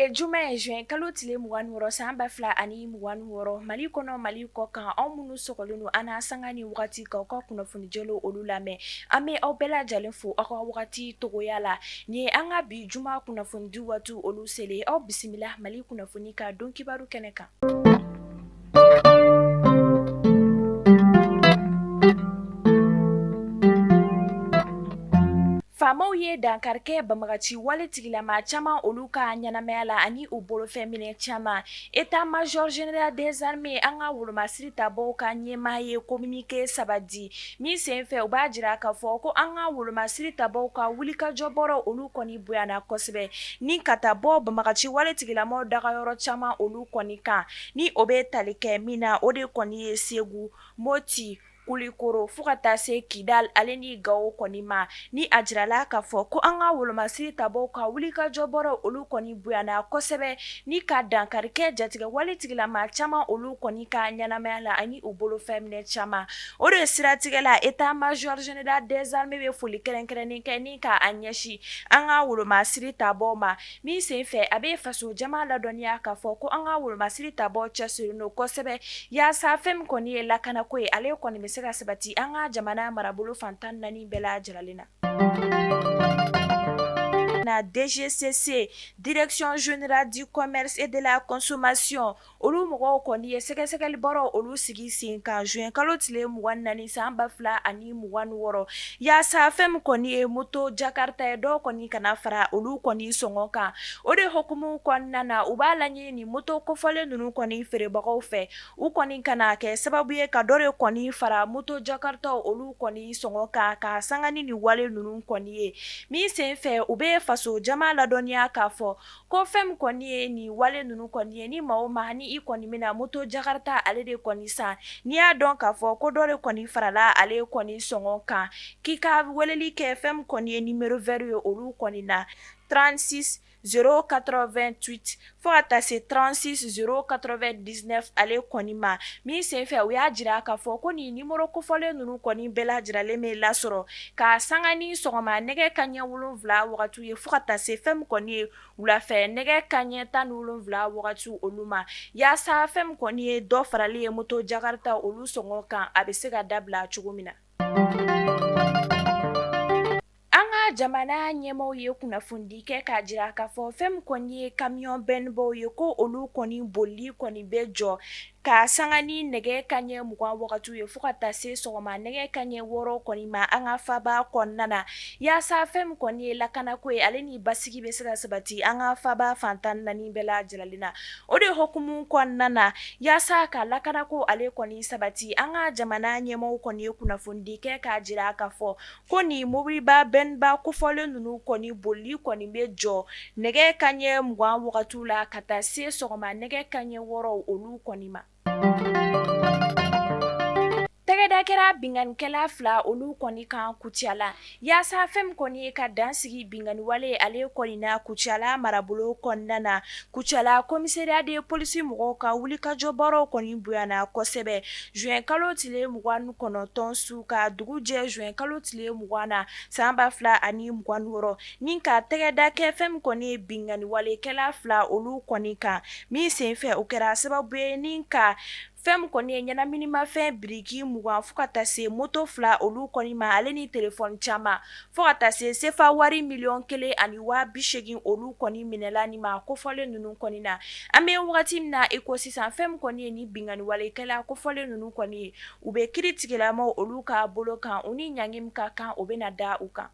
Bi ye juma ye, juin kalo tile 26 san 2026, Mali kɔnɔ, Mali kɔ kan, aw minnu sɔgɔlen don an na sanga ni wagati k'aw ka kunnafoni jɛlenw olu lamɛn, an bɛ aw bɛɛ lajɛlen fo aw ka wagati togoya la. Nin ye an ka bi juma kunnafoni di waati olu selen, aw bisimila Mali kunnafoni ka don kibaru kɛnɛ kan. Faamaw ye dankari kɛ banbagaci wale tigilama caman olu ka ɲɛnamaya la ani u bolofɛn minɛ caman. État major général des armées, an ka wolomasiri tabaw ka ɲɛmaa ye communiqué saba di min senfɛ, u b'a jira k'a fɔ ko an ka wolomasiri tabaw ka wulikajɔ baaraw olu kɔni bonyana kosɛbɛ ni ka taa bɔ banbagaci wale tigilamaw dagayɔrɔ caman olu kɔni kan. Ni o bɛ tali kɛ min na, o de kɔni ye Segu, Moti, Kulikoro fo ka taa se Kidal ale ni Gawo kɔni ma. Ni a jirala k'a fɔ ko an ka wolomasiri tabaw ka wulikajɔ baaraw olu kɔni bonyana kosɛbɛ ni ka dankari kɛ jatigɛwale tigilama caman olu kɔni ka ɲɛnamaya la ani u bolofɛn minɛ caman. O de siratigɛ la, état major général des armées bɛ foli kɛrɛnkɛrɛnnen kɛ ni k'a ɲɛsin an ka wolomasiri tabaw ma. Min senfɛ, a bɛ faso jama ladɔnniya k'a fɔ ko an ka wolomasiri tabaw cɛsirilen don kosɛbɛ yaasa fɛn min kɔni ye lakanako ye, ale kɔni bɛ se ka sabati an ka jamana marabolo fan 14 bɛɛ lajɛlen na. Na DGCC, Direction générale du commerce et de la consommation, olu mɔgɔw kɔni ye sɛgɛsɛgɛli baaraw olu sigi sen kan juin kalo tile 24 san 2026, yaasa fɛn min kɔni ye moto jakarta ye, dɔw kɔni kana fara olu kɔni sɔngɔ kan. O de hukumu kɔnɔna na, u b'a laɲini ni moto kofɔlen ninnu kɔni feerebagaw fɛ, u kɔni kana kɛ sababu ye ka dɔ de kɔni fara moto jakarta olu kɔni sɔngɔ kan ka sanga ni nin wale ninnu kɔni ye. Min senfɛ, u bɛ faso jama ladɔnniya k'a fɔ ko fɛn min kɔni ye nin wale ninnu kɔni ye, ni maa o maa ni i kɔni bɛna moto jakarta ale de kɔni san, n'i y'a dɔn k'a fɔ ko dɔ de kɔni farala ale kɔni sɔngɔ kan, k'i ka weleli kɛ fɛn min kɔni ye numéro vert ye olu kɔni na 36 088 fo ka taa se 36 099 ale kɔni ma. Min senfɛ, u y'a jira k'a fɔ ko nin numéro kofɔlen ninnu kɔni bɛɛ lajɛlen bɛ lasɔrɔ ka sanga ni sɔgɔma nɛgɛ kanɲɛ 7 wagati ye fo ka taa se fɛn min kɔni ye wulafɛ nɛgɛ kanɲɛ 17 wagati olu ma, yaasa fɛn min kɔni ye dɔ farali ye moto jakarta olu sɔngɔ kan, a bɛ se ka dabila cogo min na. An ka jamana ɲɛmaaw ye kunnafonidi kɛ k'a jira k'a fɔ fɛn min kɔni ye camion bɛnibaw ye, ko olu kɔni bolili kɔni bɛ jɔ ka sanga ni nɛgɛ kanɲɛ 20 wagati ye fo ka taa se sɔgɔma nɛgɛ kanɲɛ 6 kɔni ma an ka faba kɔnɔna na, yaasa fɛn min kɔni ye lakanako ye, ale ni basigi bɛ se ka sabati an ka faba fan 14 bɛɛ lajɛlen na. O de hukumu kɔnɔna na, yaasa ka lakanako ale kɔni sabati, an ka jamana ɲɛmaaw kɔni ye kunnafonidi kɛ k'a jira k'a fɔ ko nin mobiliba bɛniba kofɔlen ninnu kɔni bolili kɔni bɛ jɔ nɛgɛ kanɲɛ 20 wagati la ka taa se sɔgɔma nɛgɛ kanɲɛ 6 olu kɔni ma. Tɛgɛda kɛra binkannikɛla fila olu kɔni kan Kucala, yaasa fɛn min kɔni ye ka dan sigi binkanniwale ale kɔni na Kucala marabolo kɔnɔna na. Kucala commissariat de police mɔgɔw ka wulikajɔ baaraw kɔni bonyana kosɛbɛ juin kalo tile 29 su ka dugu jɛ juin kalo tile 20 na san 2026, ni ka tɛgɛda kɛ fɛn min kɔni ye binkanniwalekɛla fila olu kɔni kan. Min senfɛ, o kɛra sababu ye ni ka fɛn min kɔni ye ɲɛnaminimafɛn biriki 20 fo ka taa se moto fila olu kɔni ma, ale ni telefɔni caman, fo ka taa se sefa wari 1,800 000 olu kɔni minɛla ni maa kofɔlen ninnu kɔni na. An bɛ wagati min na i ko sisan, fɛn min kɔni ye ni binkanniwalekɛla kofɔlen ninnu kɔni ye, u bɛ kiri tigilamaw olu ka bolo kan, u ni ɲangi min ka kan, o bɛna da u kan.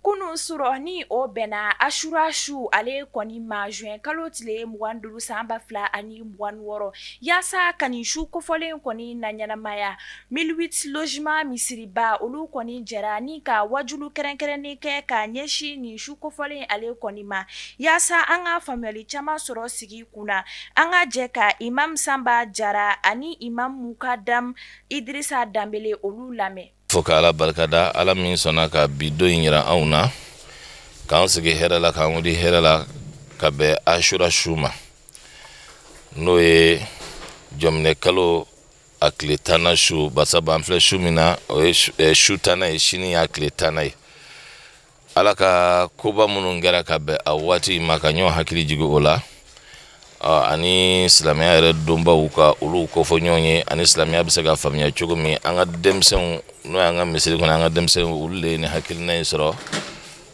Kunun surɔ, ni o bɛnna Asura su ale kɔni ma juin kalo tile 25 san 2026, yaasa ka nin su kofɔlen kɔni na ɲɛnamaya, 1008 logements misiriba olu kɔni jɛra ni ka wajulu kɛrɛnkɛrɛnnen kɛ ka ɲɛsin nin su kofɔlen ale kɔni ma, yaasa an ka faamuyali caman sɔrɔ sigi kunna. An ka jɛ ka Imam Sanba Jara ani Imam Mukadam Idirisa Danbele olu lamɛn. Fo ka Ala barikada, Ala min sɔnna ka bi don in yira anw na, k'an sigi hɛrɛ la, k'an wuli hɛrɛ la, ka bɛn Asura su ma, n'o ye jɔminɛ kalo a tile tannan su. Basabu an filɛ su min na, o ye su tannan ye, sini y'a tile tannan ye. Ala ka koba minnu kɛra ka bɛn a waati ma ka ɲɔgɔn hakili jigin o la, ani silamɛya yɛrɛ donbaw ka olu kofɔ ɲɔgɔn ye, ani silamɛya bɛ se ka faamuya cogo min an ka denmisɛnw, n'o y'an ka misiri kɔnɔ an ka denmisɛnw, olu de ye nin hakilina in sɔrɔ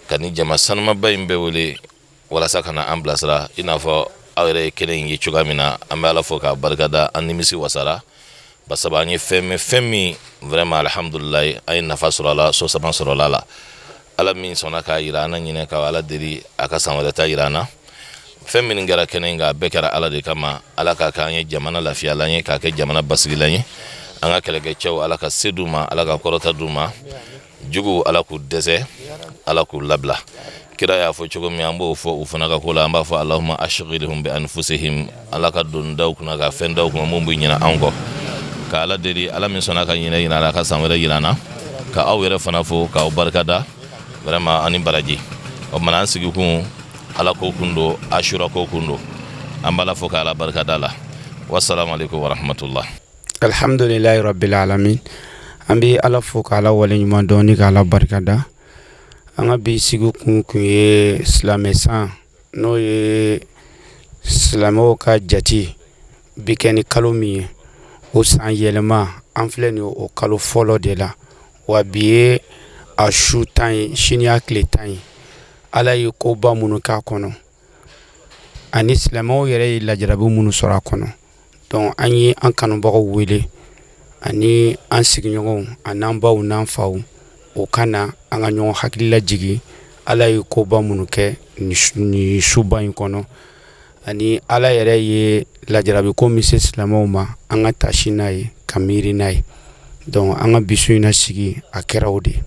ka ni jama sanumaba in bɛɛ wele walasa ka na an bilasira. I n'a fɔ aw yɛrɛ ye kɛnɛ in ye cogoya min na, an bɛ Ala fo k'a barikada, an nimisi wasara, basabu an ye fɛn mɛn, fɛn min vraiment alhamdulilayi, an ye nafa sɔrɔ a la, sosama sɔrɔla a la. Ala min sɔnna k'a yira an na ɲinɛ, ka Ala deli a ka san wɛrɛ ta yira an na. Fɛn minnu kɛra kɛnɛ in kan, a bɛɛ kɛra Ala de kama. Ala k'a kɛ an ye jamana lafiyalan ye, k'a kɛ jamana basigilan ye. An ka kɛlɛkɛcɛw, Ala ka se d'u ma, Ala ka kɔrɔta d'u ma. Juguw, Ala k'u dɛsɛ, Ala k'u labila. Kira y'a fɔ cogo min, an b'o fɔ u fana ka ko la, an b'a fɔ allahumma ashghilhum bi anfusihim. Ala ka don daw kunna, ka fɛn daw kunna mun bɛ ɲinɛ an kɔ. Ka Ala deli, Ala min sɔnna ka ɲinɛ yira an na, ka san wɛrɛ yira an na. Ka aw yɛrɛ fana fo k'aw barikada vraiment, ani baraji. O mana an sigi kun, Ala ko kun don, Ashura ko kun don. An b'Ala fo k'Ala barikada la. Wassalamu alaikum warahmatullah. Alhamdulilayi rabbil alamin. An bɛ Ala fo k'Ala waleɲuman dɔn ni k'Ala barikada. An ka bi sigi kun kun ye silamɛ san, n'o ye silamɛw ka jate bi kɛ ni kalo min ye, o san yɛlɛma. An filɛ nin o kalo fɔlɔ de la, wa bi ye a su 10 ye, sini y'a tile 10 ye. Ala ye koba minnu k'a kɔnɔ, ani silamɛw yɛrɛ ye lajarabi minnu sɔrɔ a kɔnɔ. Donc an ye an kanubagaw wele, ani an sigiɲɔgɔnw, an'an baw n'an faw, o ka na an ka ɲɔgɔn hakili lajigin Ala ye koba minnu kɛ nin suba in kɔnɔ, ani Ala yɛrɛ ye lajarabi ko min se silamɛw ma, an ka taasi n'a ye, ka miiri n'a ye. Donc an ka bi su in na sigi, a kɛra o de ye.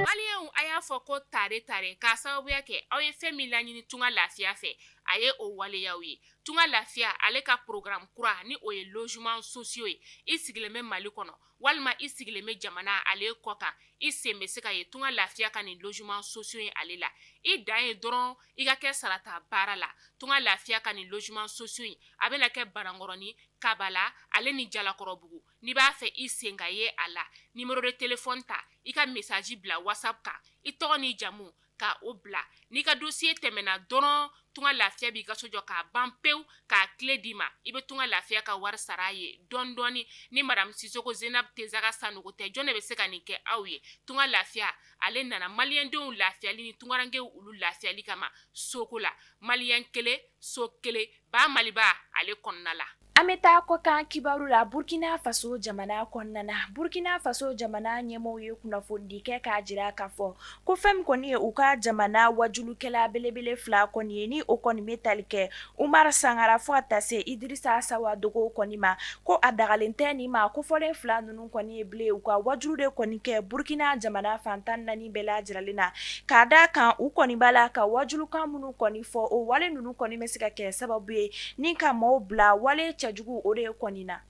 Maliyɛnw, a y'a fɔ ko tare tare, k'a sababuya kɛ aw ye fɛn min laɲini Tunga Lafiya fɛ, a ye o waleyaw ye. Tunga Lafiya ale ka programme kura, ni o ye logement sociaux ye. I sigilen bɛ Mali kɔnɔ walima i sigilen bɛ jamana ale kɔ kan, i sen bɛ se ka ye Tunga Lafiya ka nin logement sociaux ye ale la. I dan ye dɔrɔn i ka kɛ sarata baara la. Tunga Lafiya ka nin logement sociaux in, a bɛna kɛ Banankɔrɔni, Kabala ale ni Jalakɔrɔbugu. N'i b'a fɛ i sen ka ye a la, numéro de téléphone ta, i ka message bila WhatsApp kan, i tɔgɔ n'i jamu ka o bila. N'i ka dossier tɛmɛna dɔrɔn, Tunga Lafiya b'i ka so jɔ k'a ban pewu, k'a clé d'i ma. I bɛ Tunga Lafiya ka wari sara a ye dɔɔni dɔɔni. Ni madame Sisoko Zenab Tezaga Sanogo tɛ, jɔn de bɛ se ka nin kɛ aw ye? Tunga Lafiya ale nana maliyɛndenw lafiyali ni tungarankew olu lafiyali kama soko la. Maliyɛn kelen, so kelen, ba Maliba ale kɔnɔna la. An bɛ taa kɔkan kibaru la. Burkina Faso jamana kɔnɔna na, Burkina Faso jamana ɲɛmɔgɔw ye kunnafonidi kɛ k'a jira k'a fɔ ko fɛn min kɔni ye u ka jamana wajulukɛla belebele fila kɔni ye, ni o kɔni bɛ tali kɛ Umar Sangara fo ka taa se Idirisa Sawadogo kɔni ma, ko a dagalen tɛ nin maa kofɔlen fila ninnu kɔni ye bilen u ka wajulu de kɔni kɛ Burkina jamana fan 14 bɛɛ lajɛlen na, k'a da kan u kɔni b'a la ka wajulukan minnu kɔni fɔ, o wale ninnu kɔni bɛ se ka kɛ sababu ye ni ka maaw bila wale cɛjugu o de kɔni na.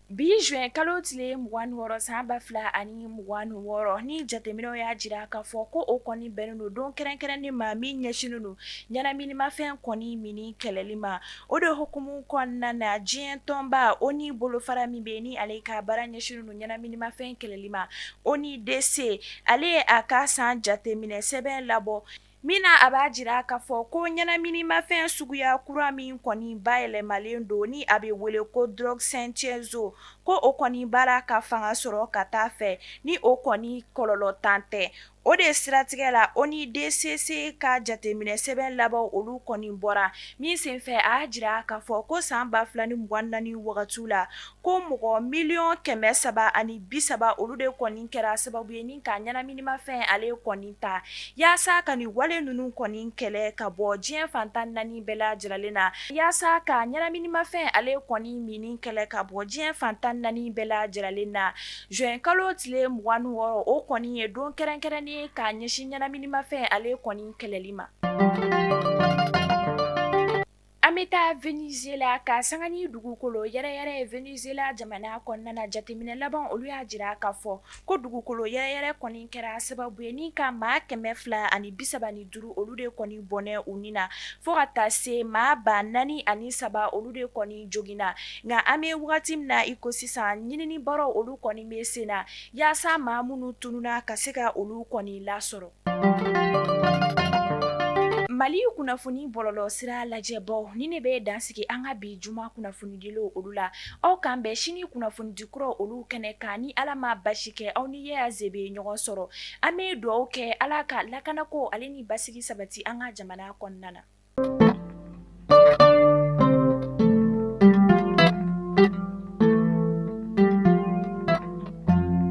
Bi juin kalo tile 26 san 2026, ni jateminɛw y'a jira k'a fɔ ko o kɔni bɛnnen don don kɛrɛnkɛrɛnnen ma min ɲɛsinnen don ɲɛnaminimafɛn kɔni minni kɛlɛli ma. O de hukumu kɔnɔna na, diɲɛ tɔnba ONU bolofara min bɛ ni ale ka baara ɲɛsinnen don ɲɛnaminimafɛn kɛlɛli ma, ONUDC, ale ye a ka san jateminɛ sɛbɛn labɔ min na a b'a jira k'a fɔ ko ɲɛnaminimafɛn suguya kura min kɔni bayɛlɛmalen don, ni a bɛ wele ko drogue synthétisée, ko o kɔni b'a la ka fanga sɔrɔ ka taa fɛ, ni o kɔni kɔlɔlɔ tan tɛ. O de siratigɛ la, ONUDC ka jateminɛ sɛbɛn laban olu kɔni bɔra min senfɛ, a y'a jira k'a fɔ ko san 2024 wagati la, ko mɔgɔ miliyɔn 330 olu de kɔni kɛra sababu ye ni ka ɲɛnaminimafɛn ale kɔni ta. Yaasa ka nin wale ninnu kɔni kɛlɛ ka bɔ diɲɛ fan 14 bɛɛ lajɛlen na, yaasa ka ɲɛnaminimafɛn ale kɔni minni kɛlɛ ka bɔ diɲɛ fan 14 bɛɛ lajɛlen na, juin kalo tile 26, o kɔni ye don kɛrɛnkɛrɛnnen ye k'a ɲɛsin ɲɛnaminimafɛn ale kɔni kɛlɛli ma. An bɛ An bɛ taa Venezuela ka sanga ni dugukolo yɛrɛyɛrɛ ye Venezuela jamana kɔnɔna na, jateminɛ laban olu y'a jira k'a fɔ ko dugukolo yɛrɛyɛrɛ kɔni kɛra sababu ye ni ka maa 235 olu de kɔni bɔnɛ u ni na, fo ka taa se maa 4003 olu de kɔni joginna. Nka an bɛ wagati min na i ko sisan, ɲinini baaraw olu kɔni bɛ sen na yaasa maa minnu tununna ka se ka olu kɔni lasɔrɔ. Mali kunnafoni bɔlɔlɔ sira lajɛbaw, nin de bɛ dan sigi an ka bi juma kunnafonidilenw olu la. Aw k'an bɛn sini kunnafonidi kuraw olu kɛnɛ kan ni Ala ma basi kɛ aw ni Yaya Zebe ɲɔgɔn sɔrɔ. An bɛ dugawu kɛ Ala ka lakanako ale ni basigi sabati an ka jamana kɔnɔna na.